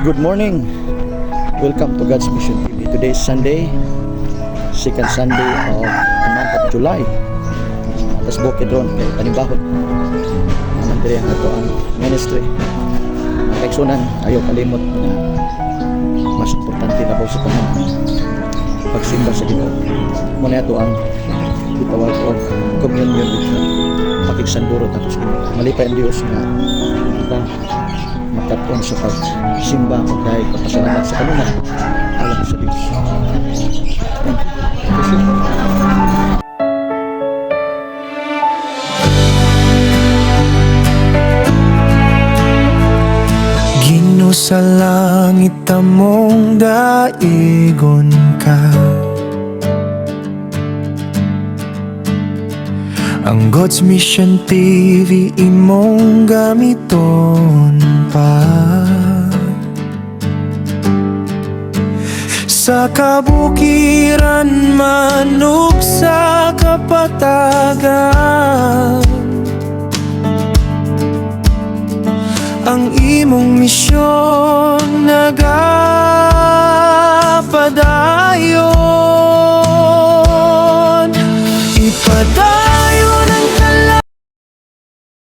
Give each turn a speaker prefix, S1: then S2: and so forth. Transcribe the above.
S1: Good morning. Welcome to God's Mission TV. Today is Sunday, second Sunday of the month of July. Tas bukid ron kay panimbahot. Naman diri ang ato ang ministry. Mga kaigsuonan, ayaw kalimot na mas importante na sa tanan pagsimba sa Ginoo. Muna ato ang gitawag og communion with God. Pakigsanduro tapos Ginoo. Malipay ang Dios nga kita makatuon sa pagsimba, pagdayeg, pagpasalamat sa kanunay alang sa Dios. Amen. Bless you.
S2: Ginoo sa langit, among daigon ka. Ang God's Mission TV imong gamiton pa. Sa kabukiran man ug sa kapatagan, ang imong misyon nagapadayon.